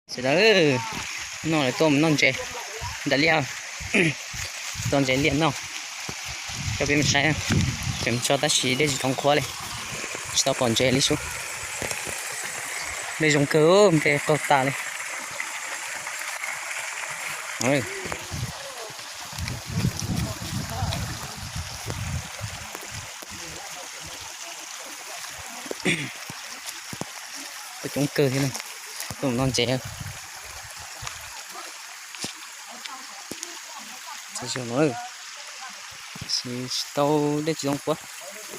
Sawv daws, no lawv tuaj mus noj ntses nram liaj, tau ntses liaj noj. Coj peb mus saib, tseem tso tab sis dej tsis tau qhuav li, tsis tau pom ntses li sub. Dej zoo kawg, dej qaug tas li. Coob kawg thiab, tuaj mus noj ntses. Tsis tau, dej tsis tau qhuav,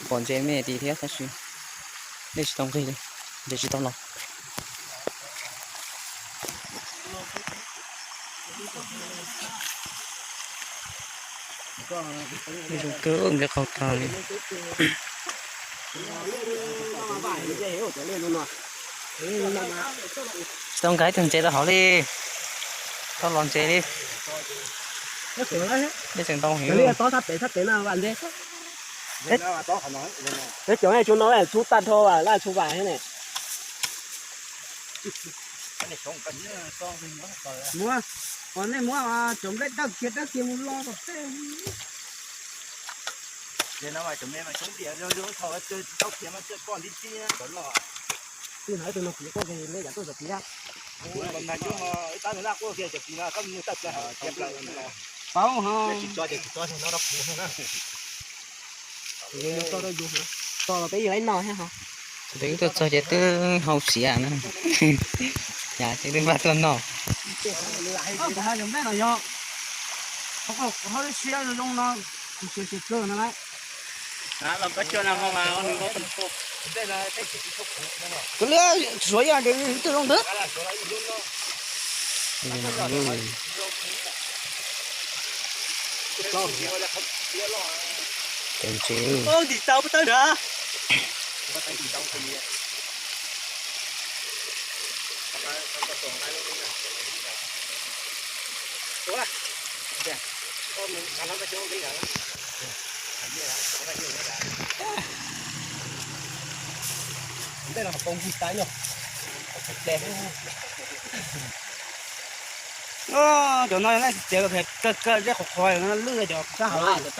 pom ntses me ntsis thiab tab sis dej tsis tau nqig li, ntses tsis tau los. Zoo kawg, ntses qaug tas li. Tsis tau nkag ib tug ntses rau hauv li, tau los ntses li. Dej tseem ntau heev. Peb cov tsuj tag nrho laj tsuj vam thiab ne. Muab, nej muab cov nplej dawb kiag dawb kiag mus lo tom tej. Twb hnav tus no piav koj, neb yav tuaj zov piav. Paub ho. Tso los peb yuav ib no thiab ho. Twb tuaj txog ces twb hau siav na. Yam ces twb npaj tuaj noj. Kuv liab suav yog ces twb zoo ntawd. Cov ntses. Cov no tias kawg kawg zeb qhuav qhuav no lwj cov sab hauv. Tsis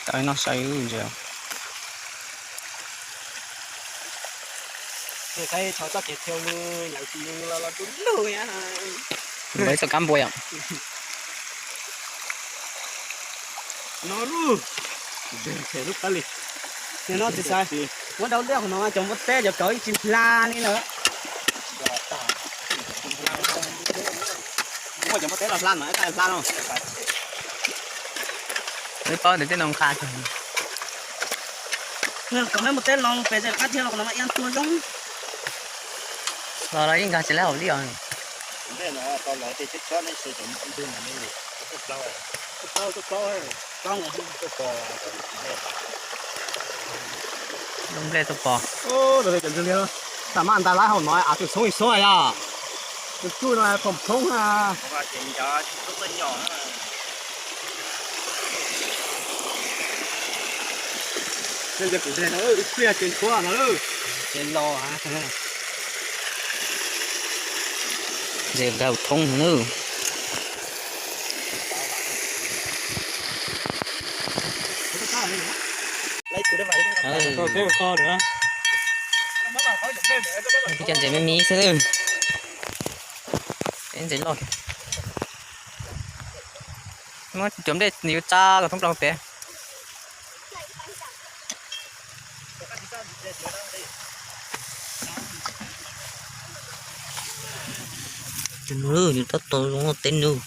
tau no sai ntses. Saib txoj kev thiaj lwj, lawv tsis lwj los los tus lwj. Lawv txoj kab npua yom. No lub, lub qab li. Nim no tsis xav muab dau liaj qhov no, cov npua teb cov kauv yeej tsis hla li lawm. Muab cov npua teb los hla no, hla no. Wb paub tias tej no qha. Kom peb mus teb los pem tej qab thiaj los qhov no mas iab tuag zoo. Los los yeej nkag tsis lawv hauv li os. Lub nplej tuaj pos. Tam maj ntas lab hauv no av txwm xoob xoob yog. Tus tsuj no pom thoob na. Ntses los, ntses nkag thoob na. Cov ntses me me xwb. Ntses loj. Muab cov nplej yuav tsa los thoob plaws pem. Nws tab tom zoo noj teb nws.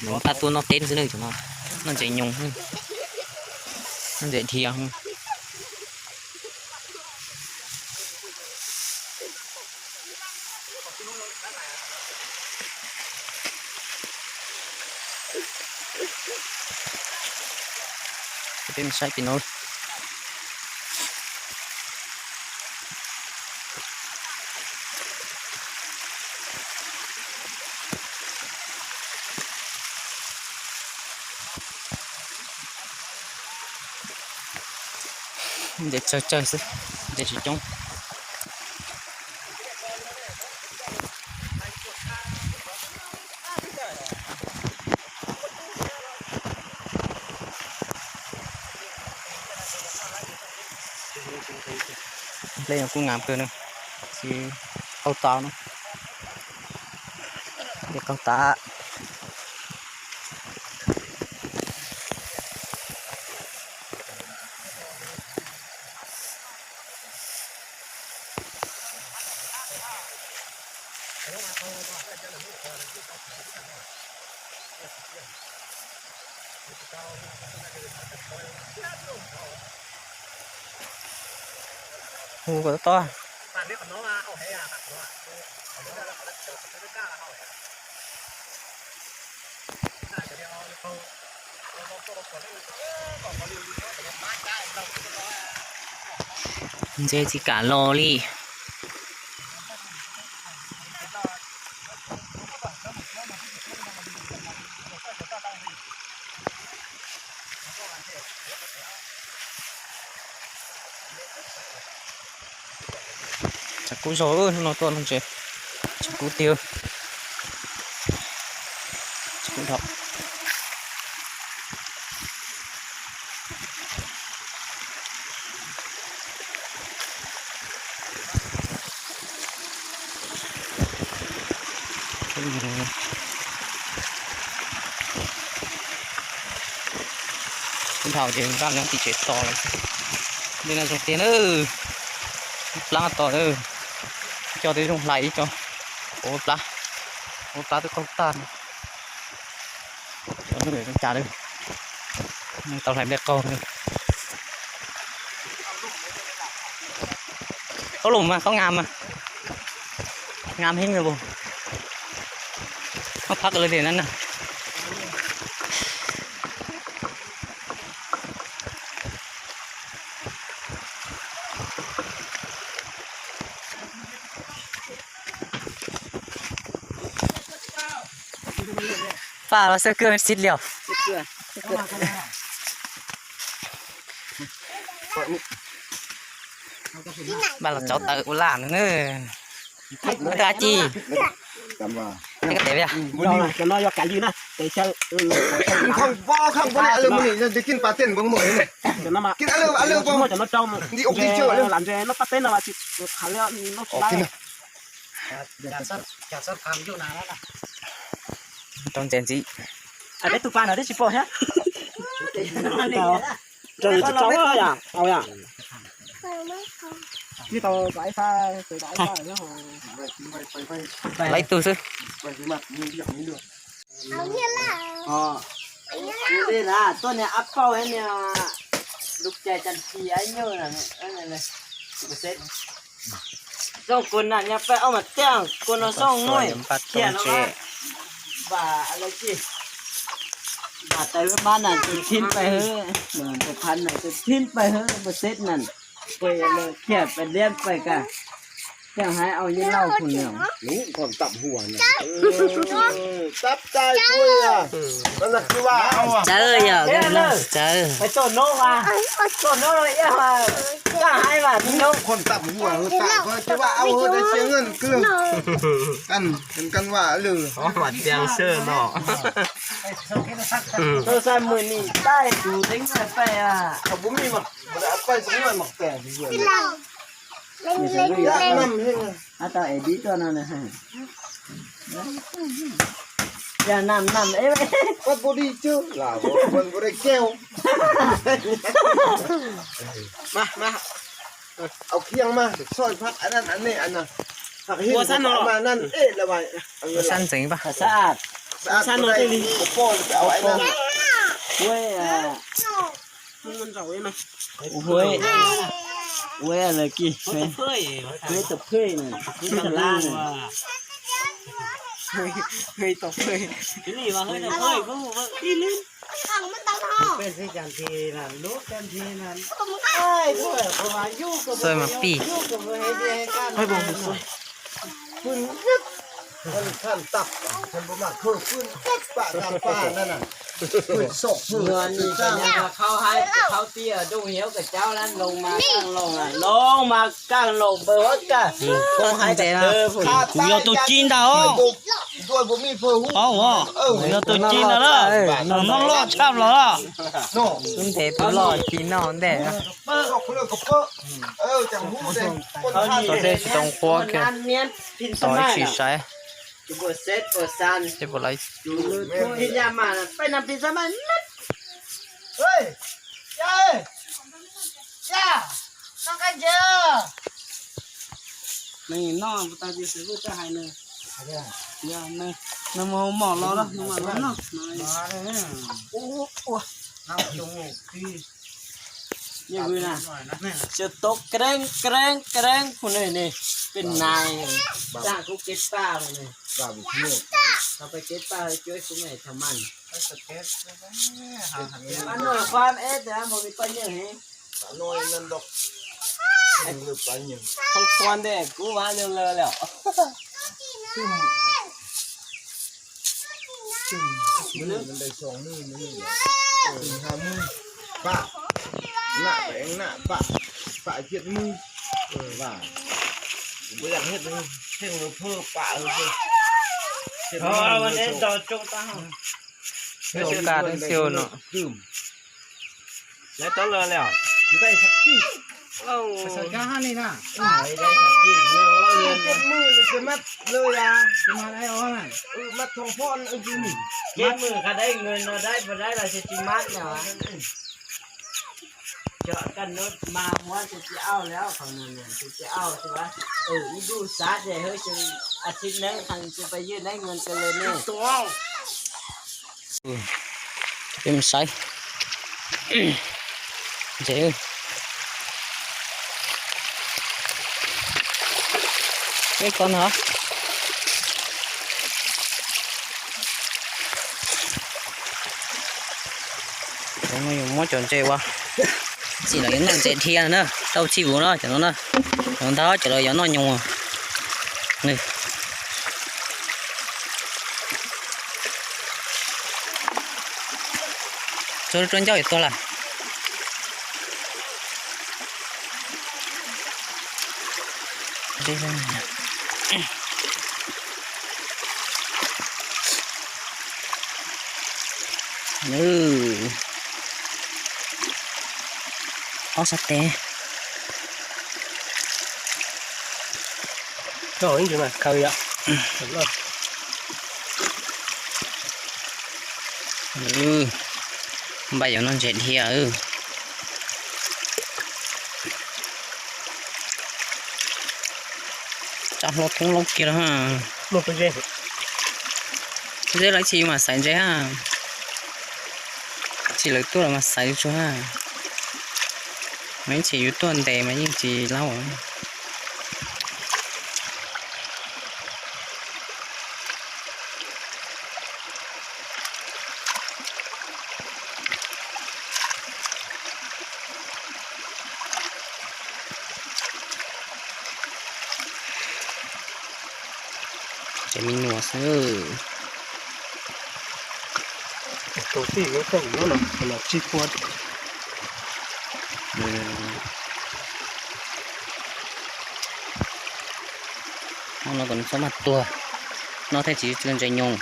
Nws tab tom tuaj noj teb xwb nws, cov no noj ntses nyoos, noj ntses dhia. Peb mus saib pem no. Ntses tsawg tsawg xwb. Nce tsis coob. Nplej no kuj ngam kawg na, tsis qaug tau na. Nplej qaug tas. Hu kom tob. Ntses tsis kam los li. Tshav kub zog, hnub no tuaj no ces tshav kub tiag. Tshav kub dhau. Kub dhau ces npaj nyob tim tsev tos. Li no zoo tiag na. Ib plab to, coj twb zoo hlais ib co. Ua plab, ua plab twb qaug tag. Cov lub zoo cas lawm, tau hlais nplej qaug. Khaub lum mas khaub ngam mas, ngam heev li. Muab phab lawm tiam no na. Paj los xab kawg xib liam. Paj los tsav taws ua laj na. Dab tsi? Cov no yog kav liam na. Cov no mas muaj cov no rau lam ntses no paj teb no tsis qhav li no. Rau ntses ntxiv. Peb tus pas no twb tsis pom thiab. Rau tsis tau yam, au yam. Laib tug xwb. Tuaj niag ab pauj niag lub cai cas ti ab nyuj na. Xoo kuv nam nyab paj ob mas tiag, kuv no xoo muaj khiaj no. Vam lawv tsis, vam tawv mab na tus thib pais hwb, tus phav na tus thib pais hwb, tus xeb na, kuv lawv khiaj pais liab pais ka, thiaj hais au yeej lauj kuv na. Txawv yog, txawv. Mas tiag sab no. Tau xav mus nim tais tus teeb pais a. Ab tau es dib tuaj no na. Yog nam nam es. Ua sab no. Ua sab ntxeev paj. Sab no li. Ua, ua lawm kis. Tus phej, tus phej. Xav mas pij. Ua nim koj nyob qhov haib qhov tiaj dub hiab koj caub lab loo mas kaj loo, loo mas kaj loo npawg huab kaj. Koj hais ntses no, kuv yog tus ci ntag os. Yog tus ci ntag na, noj loj tshaj los. Tus ntses tus loj ci noj ntej. Tau tej tsis tau nqua kiag, tau ib tsis saib. Ces puas laiv. Nws mus mom los, nws mam los noj. Sawv tau kreeb kreeb kreeb kuv ne, ne, peb nais, tag kuv kev paj ne, tau peb kev paj cuab kuv ne tha mas. Pab nuj qhuab eb tes mus li paj nyuag hev. Qhuab ntej kuv ua nyuag lawm lawm. Pam, nam pem nam pam, pam ciaj mub, pam, pam, pam, pam, pam, pam, Lawv tau lawm li os. Kev mws qhov dab, nws no dab puas dab los tsis mab no. Cov kaj nub mas muab tsis tsis auj li qhov no, tsis tsis auj xwb. Ib ntuj xav ces hwb, a thib neeb qhov tsis pab ywj neeb nws rau lawm ne. Peb mus saib ntses. Peb koj no. Muab cov ntses ua, txij no yuav noj ntses dhia na, tau txij vus no cov no na. Cov ntag cov lawv yuav noj nyoos. Tsuag rau ncauj yuav tuag lawm. Ob sab tes. Npaj yuav noj ntses dhia. Tsab hlob thoob loob kiag lawm. Zeb los ib txhis yus mam xaiv ntses ha. Txij lawv tuaj los mas xaiv tsuag ha. Ib txhis yus tuaj ntes mas yeej tsis laub. Ces me nyuam xwb. Tus tij yuav tau no los tsib puas. Hmo no kom nws txhob mag tuag, noj thiaj tsis tsw ntses nyoos.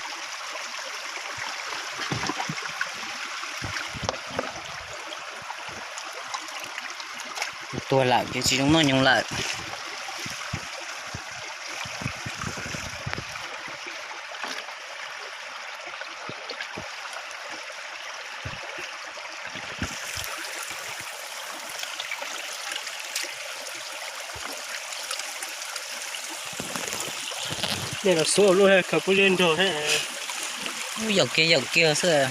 Tuag lawm ces tsis zoo noj nyoos lawm. Nej los xuav lub khaws pub zeb nrog thiab. Yaum kiag yaum kiag xwb.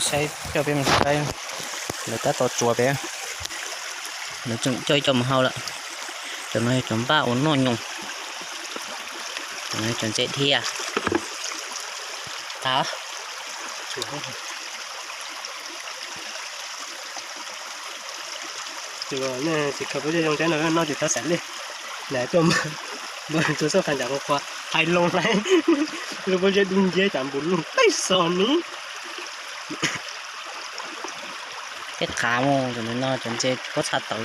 Saib coj peb mus saib, lawv tab tom tsuas pem. Lawv tseem coj ib co mus hau lawm. Cov no yog cov npaj ua noj nyoos. Cov no yog cov ntses dhia. Tas. Tsis khaws pob zeb zoo thiab no noj tsis tau xav li. Lam tuaj npog tus xoj qha ntsam qhuav qhuav hais loo hlais lub pob zeb dub nciab cas npus lug peb xo ni. Tej qav mus cov no cov ntses pob txha tawv.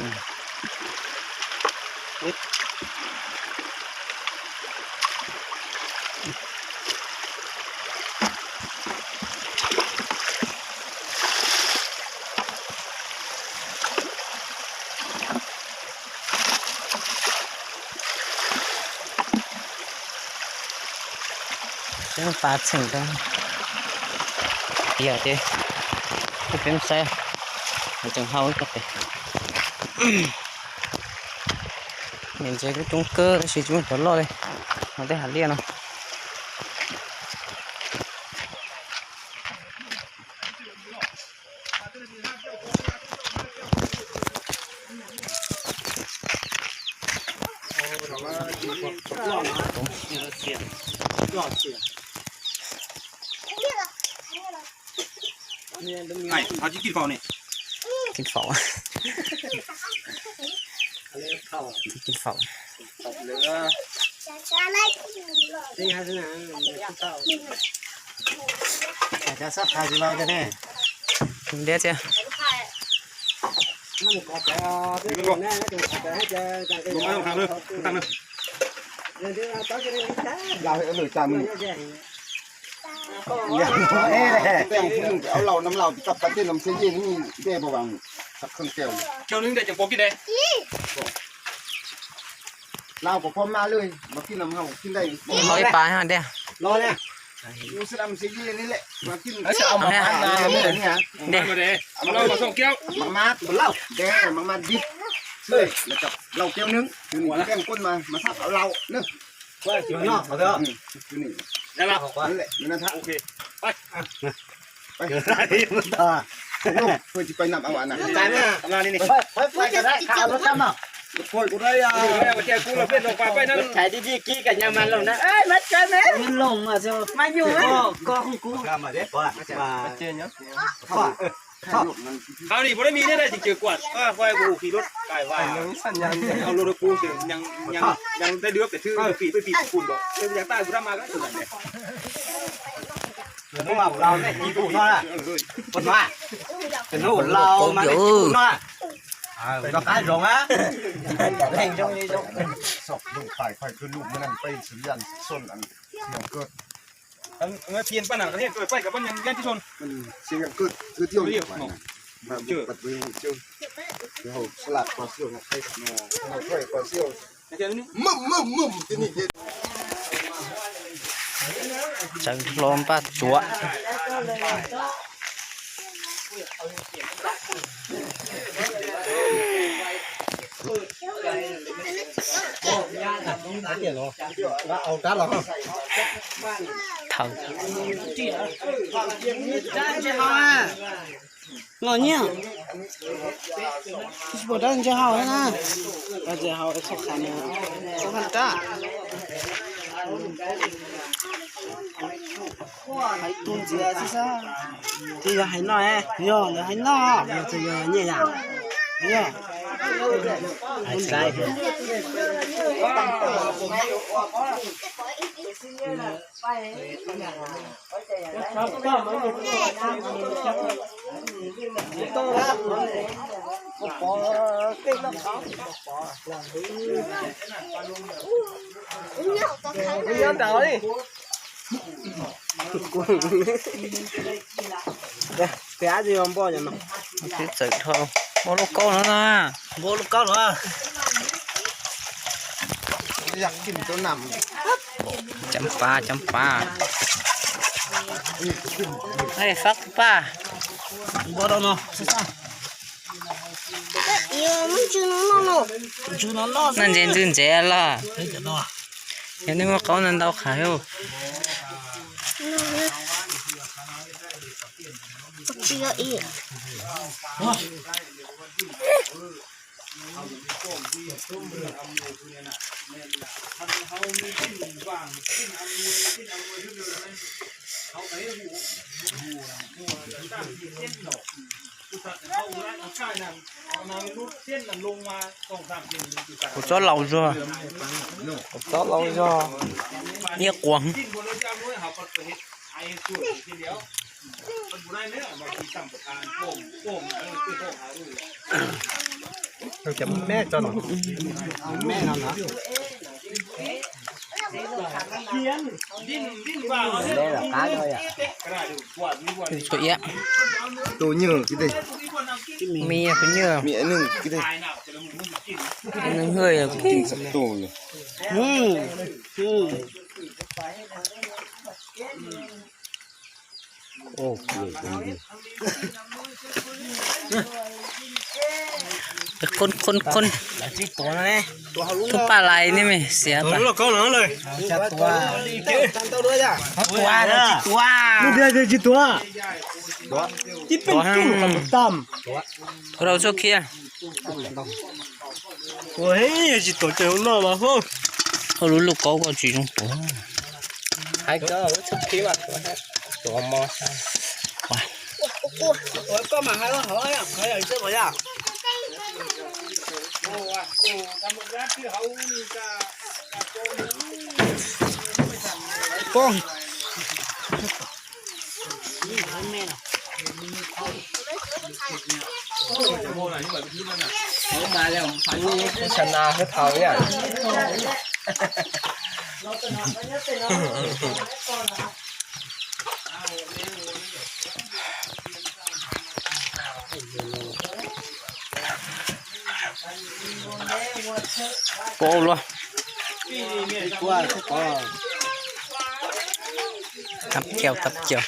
Peb pas txheem rau tiag ces kuj peb saib, tseem hau ib co pem. Niam ntses kuj coob kawg tab sis tsis muaj cov loj li, no tej hav liaj no. Kin faus. Kin faus. Ntiab thiab. Ib pas thiab tiag. Hauv ni puas dab mis ne, tsis cawm kuam, kuv khi lub kais vas, au lub rau kuv, yog tej dub pem thwb pim pem pim kuv nkaus, yog tab kuv rab mas. Phiên bản này có hiện rồi, quay cả bác nhắn tin cho Xuân. Mà bật với Hùng Trương. Hùng Trương. Hùng Trương qua siêu, Hùng Trương qua siêu. Mum, mum, mum, cái này. Tseem hlo npaj tsuav. Thawm. Los nyiaj. Tsis pom dab ntses haus thiab na. Dab ntses haus txhob khav na, txhob khav rab. Hais tu ntxiv xwb xwb. Twb yog hais noj, yog lawv hais noj, yog twb yog nyiaj yam. Yog hais saib. Nyob nraud li. Tias tsis yog npoj yom no. Twb txawm dhau. Npoj lub kaub no na. Npoj lub kaub no. Cov pas, cov pas. Ej, fab paj. Npoj rau no. Noj ntses ntxwj ntsev los. Yog nej muaj qaub ntau ntau qhov. Kuv tsob laus zog, kuv tsob laus zog, nyiaj quav. Cov me tso no. Tus nyuj, me tus nyuj, neeg hwj. Khun khun khun, tub paj lais ne me xiav tas. Ua rau txhob khiav. Ua tsis tuav ces hauv no mas hauj. Hauj lwm lub kaub koj tsis zoo tuav. Hais koj lub txhob khiav mas tuav, tuav mos. Poob. Sa na hwj thaum yam. Poob luaj. Tab cau tab cau.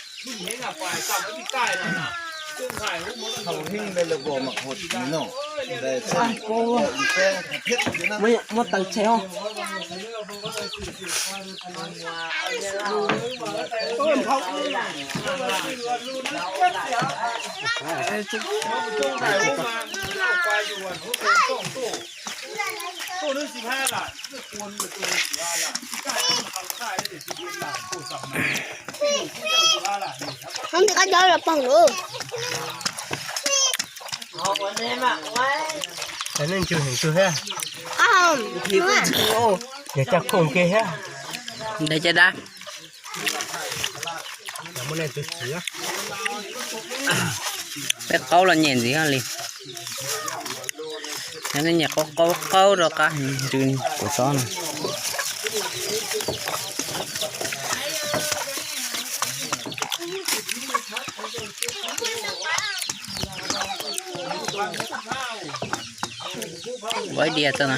Muab taws tshem os. Hov, nws koj cov los poob lawm. Cov neeg tsw heev tsw thiab. Yog caj khoom ke thiab. Daim caj dab. Peb qaub los nyem ntxiv li. Yog nej nyiam qaub qaub qaub rau qab ntws kuv tsob no. Ua ib diav tso na.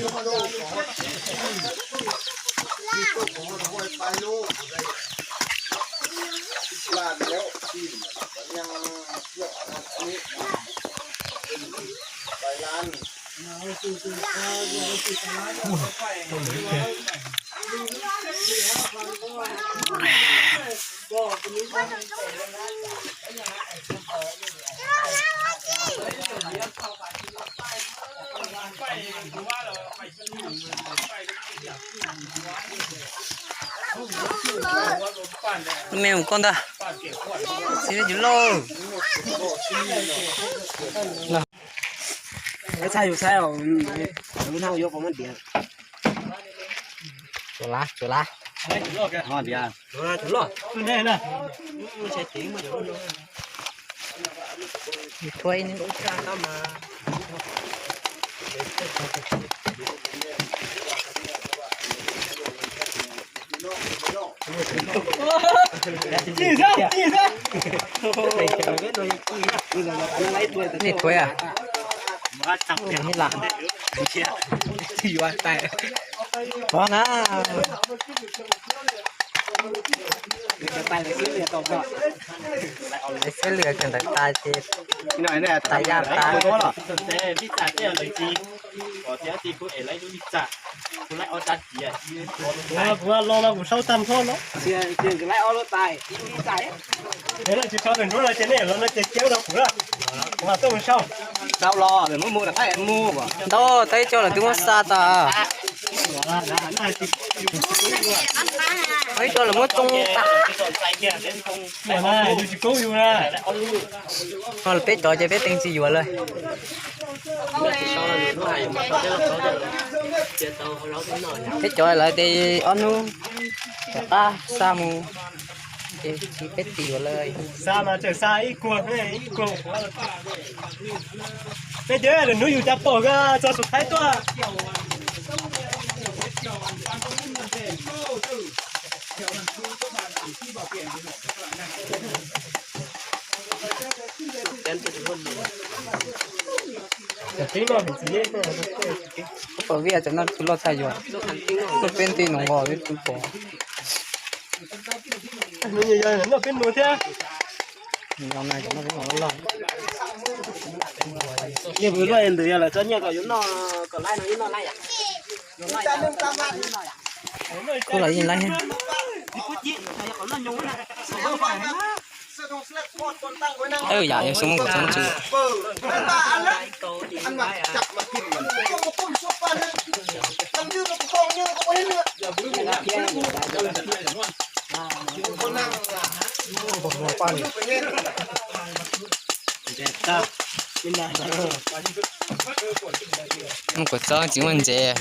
Me mus koj ntag. Xib yus lauj. Saib yus saib, lub hnab yuav pom mas diav. Tsuas lav, tsuas lav. Nej thuav a? Yuav tais. Pov na. Xib lwm kawm ntawv tas ces tais yaj tas. Kuv los no kuv sau tag nrho no. Tsis sau tag nrho no ces nej los no ces cawb rau kuv na. Kuv mam tuaj mus sau. Ntau los muab mus rov qab mus. Ntau, tau ib co lawm twb muab xa tas. Tau ib co lawm muab tsoo tas. Ho lawv peb cov ces peb teev tsis yuav lawm. Peb cov lawv ces ob hnub rov qab xa mus ces tsis peb tsis yuav lawm. Xa mas tseem xa ib kuag ib kuag. Peb cov lwm hnub yus cas pom txog xus thaib tuaj. Pom vij cov no tus loj tag yuav, tuaj peb nti noo nqos li tus pom. Noj peb nus thiab. Nws yog na, cov noj peb nus loj loj. Nyiaj pw luaj ntws yog lawv txhob nyiaj kom yuav noj kom laib no ib noj laib yom. Kuj los yeej laib thiab. Yam yog xoo muab kom txhob tsis. Muab kom txhob tsis muaj ntsev.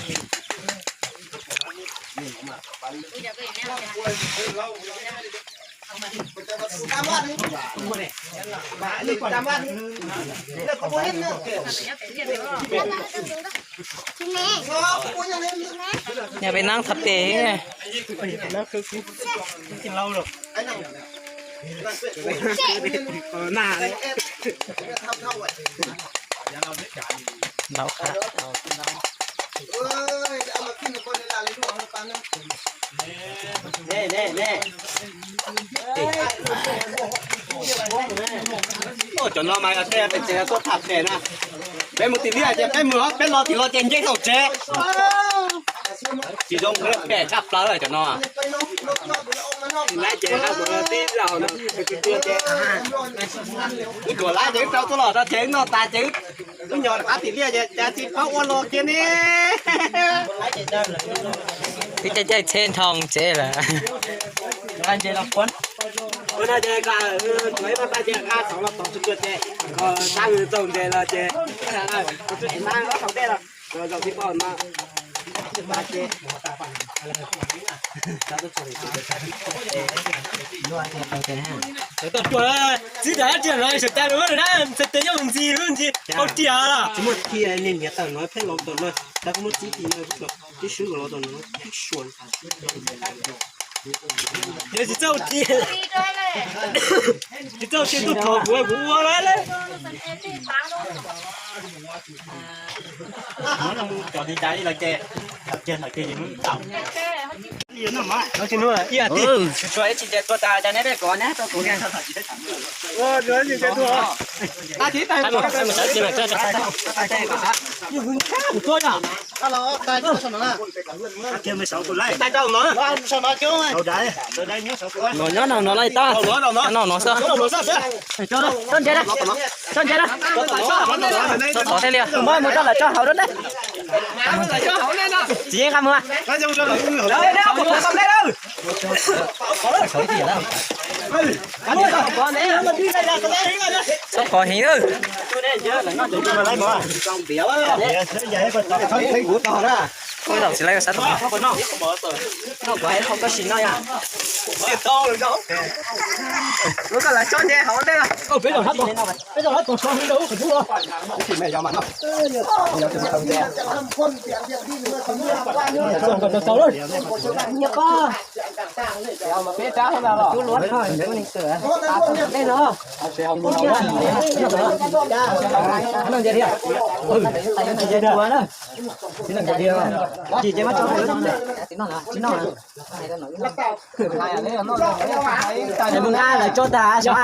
Yog peb nab thab tes. Ntau qab. Cov no mas yog tej pem tsev tuaj tham pem na. Peb mus tim liaj ces peb mus, peb los tim los ces nce thaum tsev. Tsis zoo pem tshaj plaws cov no. Wb tuam lab ces wb rau tuaj los rau ces wb noj tas ces wb nyob rov qab tim liaj ces cas tsis paub ua los kiag ne. Wb caij caij tsheb nroo tsev lawm. Ua no ces, ua no ces, txiv tas tias no sawv tas lawm na, txhais tes nyob ntxi ntxi hau tias. Tsis muaj thi li niam tawm no pheej los tom no, tab kuv muab txib ti no, tib swb los tom no tib suas. Yog tsis txawj thi, tsis txawj thi tuaj thov kuv, kuv ua lawm. No nyob no no laj tag, no no xwb. Tso ntses na, tso ntses na. Tso tod thiaj li muab mus rau lawv tso hauv rau ne. Tsis yeej nqa mus. Txhob kov heev. Ua zaum tsis laib sab tom. Lawv tso ntses hauv ntej. Mus nqa lawv tso tas sav.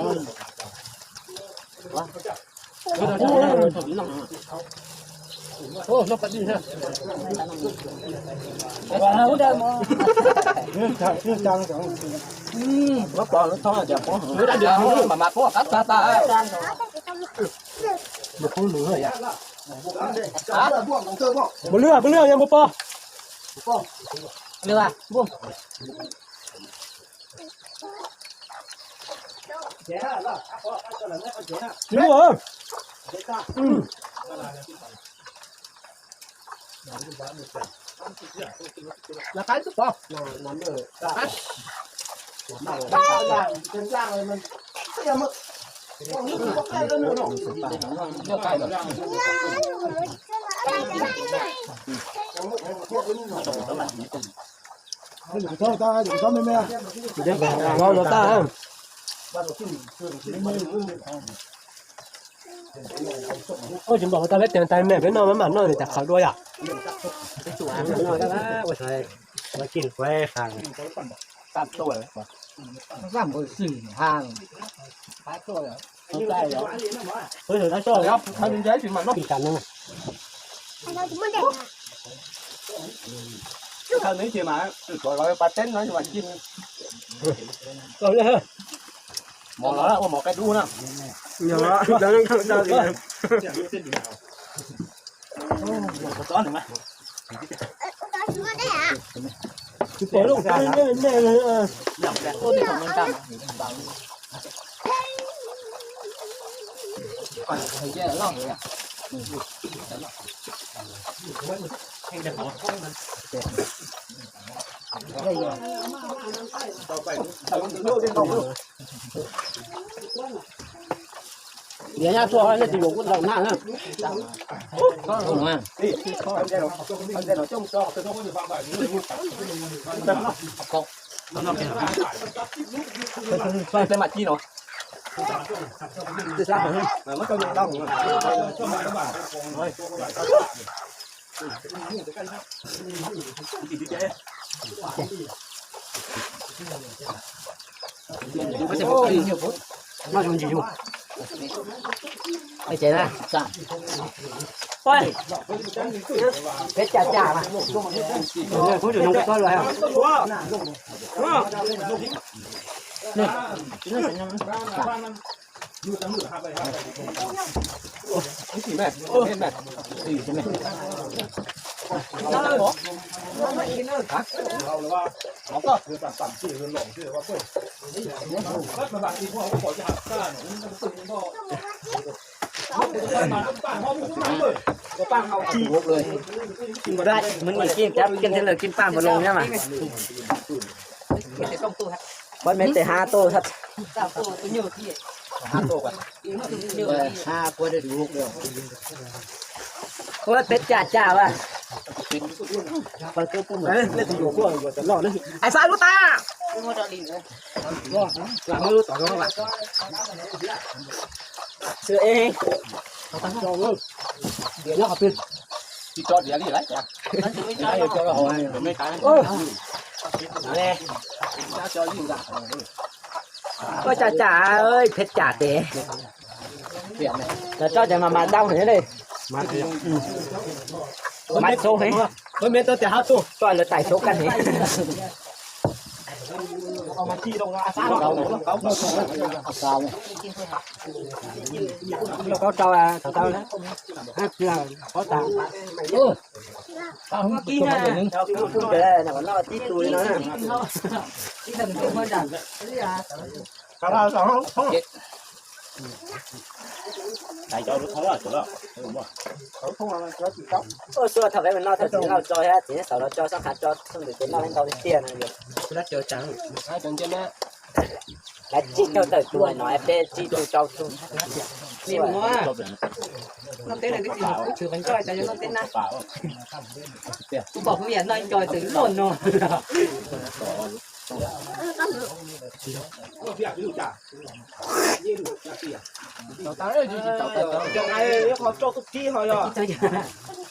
Npua lwj, npua lwj, yog npua pog. Ua tsis npaum tau peb tias tais mej peb noj maj mam noj nws cas qhov dua yom. Mov los ua mov qaib dub na. Yog nyab tuaj nej tus yuav kuj tau nag na. Tej mam ci no. Peb cam cam mas kuv tsis nug koj lawm. Mws nim kij cab kiag thiaj li kij paj npaum loo thiab mas. Poj me tes hab tuj. Ua peb cam cam as. Ais xav lub tas. Sw e. Tsis tso diav li lawm. Ua cam cam, peb cam tes. Cov tso ces mas mas dau heev li. Mas xauv heev. Tso lawv tais xauv kab heev. Kaub rau tau, kaub tas. Ua xua thaum peb mus noj thaum txiv Lauj tso thiab txiv Neb Xauv los tso sab qhav tso xub ntus ces noj ntau li tiag no yom. Lawv tsib caug tawm tus no peb tsib tug rau tug. Noj teb no twb tsis tshwm qhov ncauj cov noj teb na. Kuv pom kuv yam noj ib co txawm luaj no.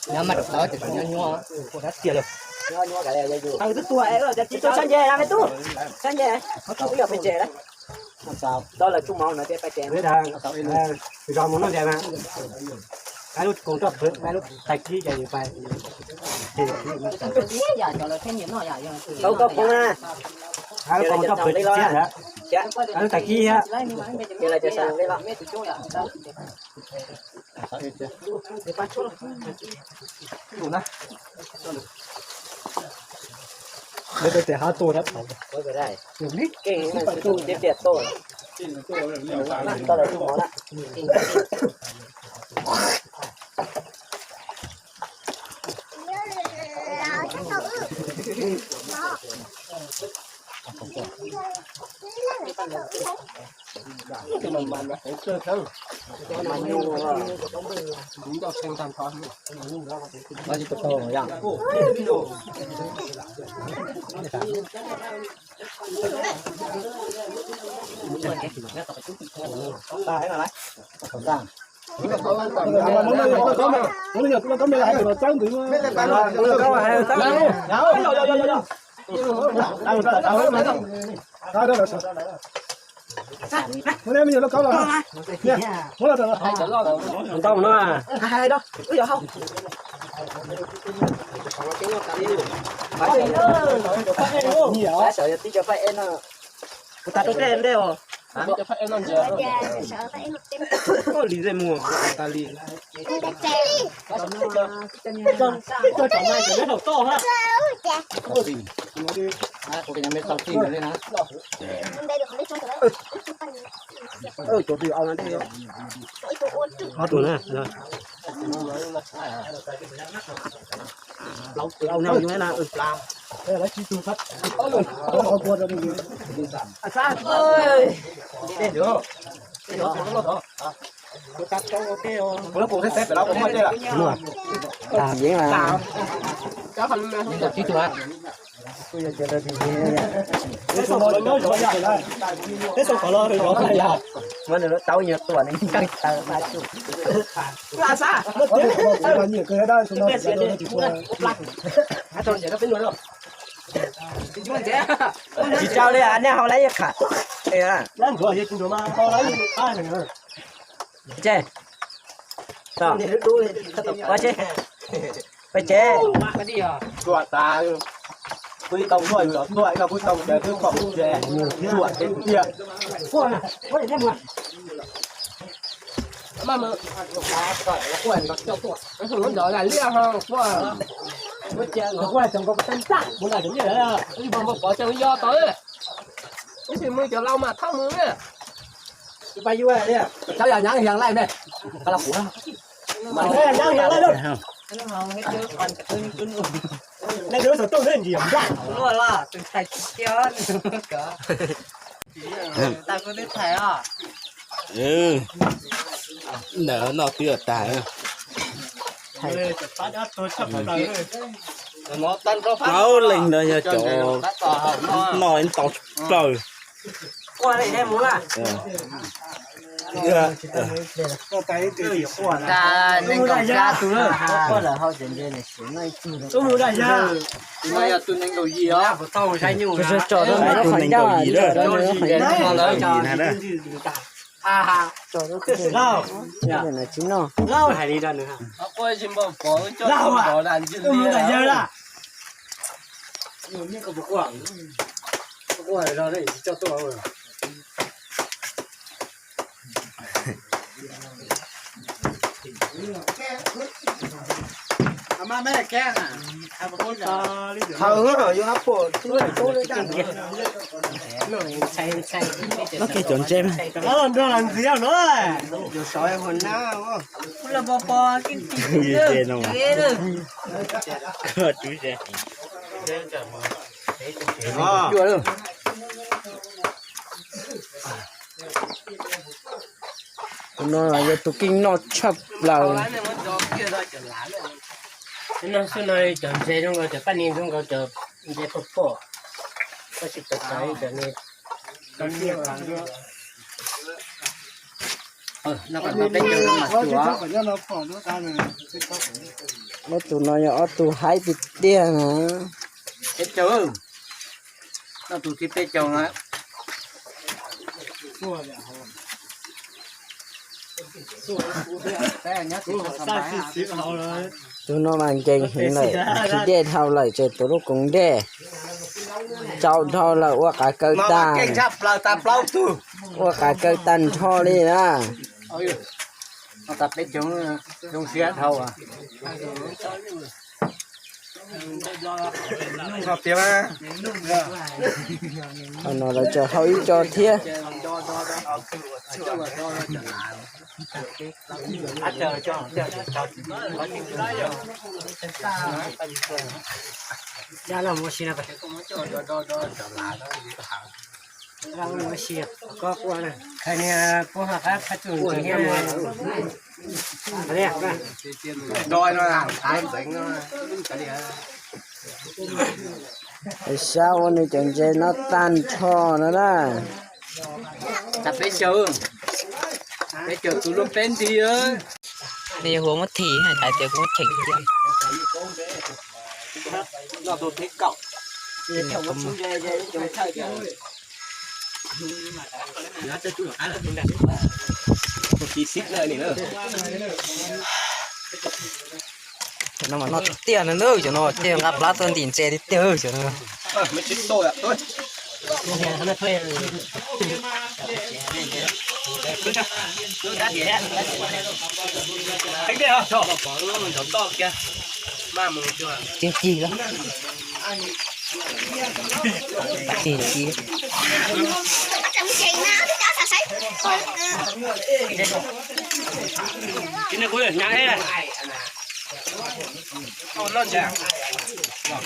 Nyob mas rau tau ces nyob nyuaj, ua dab tsi lawm. Tsis tau sab nce, me tub, sab nce, ib yam pes tsawg lawm. Tau lawv tsuj mov no thiab pais ces. Zos mus noj ntev mas, lub koom roj pwv, lub tais kib ces yus pais. Tau koj poob na. Lub koom roj pwv tsis txiaj lawm, lub tais kib thiab. Lawv tes hab tuaj dab thaum. Ntau no. Tib co paj eb no. Kuv tas rau tej ntej os. Koj li zej muag tas li. Cov tij tau tij na. Cov tij au na. Ob tug na. Yeeb mas. Muab nws lub taub nyuag tuam nws nkeeg tawv pab tsuj. Tsis tsaug li, nej haus lawm yeej kham. Tse, ua tse, pais tsev. Tuaj tas, kuj ib tau muaj yus los tuaj, ib tau kuj tau ces twb pom kuj tsev, tuaj tsev tiag. Cov yog nyav hias laij ne. Ntawm no twb tag. Plaub leeg no yog cov noj ib tau plaws. Tso rau tus nees nkaum yim na. Tsis noj. Qhov yuav hab puas tub tub li dab. Noj kiag cov ntses mas. Ntses no. Cua tub se. Tus no yog tus keej noj tshaj plaws. Noj xwb no cov ntses zoo nkaus, cov paj ni zoo nkaus, cov ntses pom pom. Koj tsis tau xav cov ni. Ob tug no yog ob tug haib tiag tiag na. Peb caug, ob tug thib peb caug na. Tus no mas nkees heev lawm, nqhis dej dhau lawm, tseem tuav lub koov dej, tsau dhau lawm, ua qav kaw tag, ua qav kaw tag nrho li na. Thaum no lawv tseem hau ib co thiab. Sab ua nws cov ntses no tag nrho no na. Peb caug, peb caug tus luaj peb nti. Nej yuav hu muab thim hais tias kuv muab cheem tiag. Cov no mas noj tiag tiag no na, cov no ces nqa plab tuaj ntim ntses tiag tiag cov no. Ci ci lawm. Ci ci.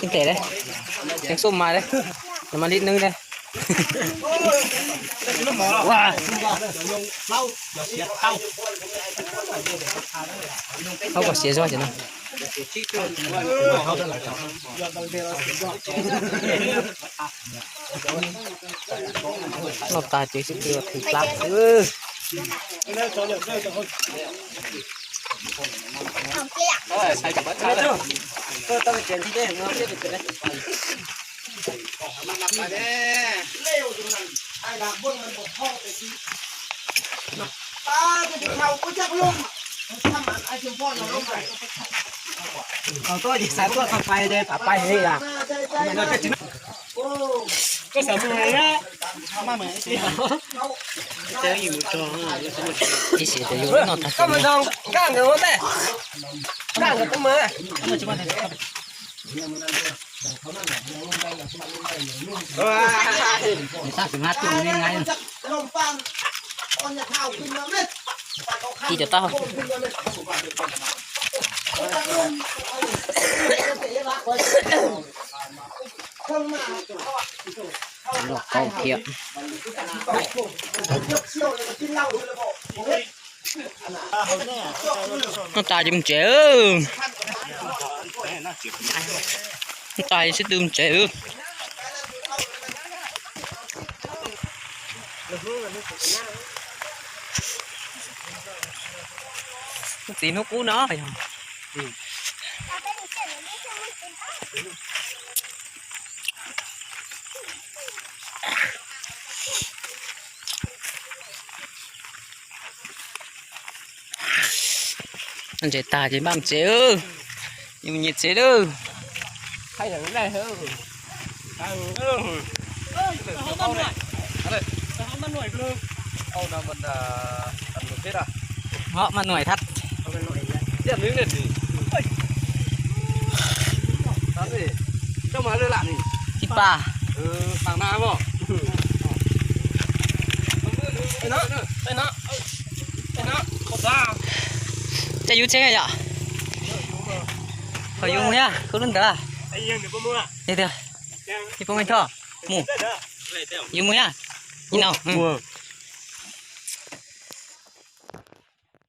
Ib tes, tseem xub mas, mas li neeg tes. Hauv kom siav zog ces no. Noj tag ces sib tw thim plab. Ib sim ces yus noj tag ces ci cov taub hau. Noj qaub thiab. Noj tas ces mus tsev. Noj tas sib tw mus tsev. Txiv hnub qub no. Ntses tag ces npaj mus tsev, mus nyias tsev lawm. Ho maj nuaim thab. Pa. Caij yus tsheb yom? Ho yus mus thiab, koj lub ntawd. Yus mus thiab. Mus. Yus mus thiab. Ib no.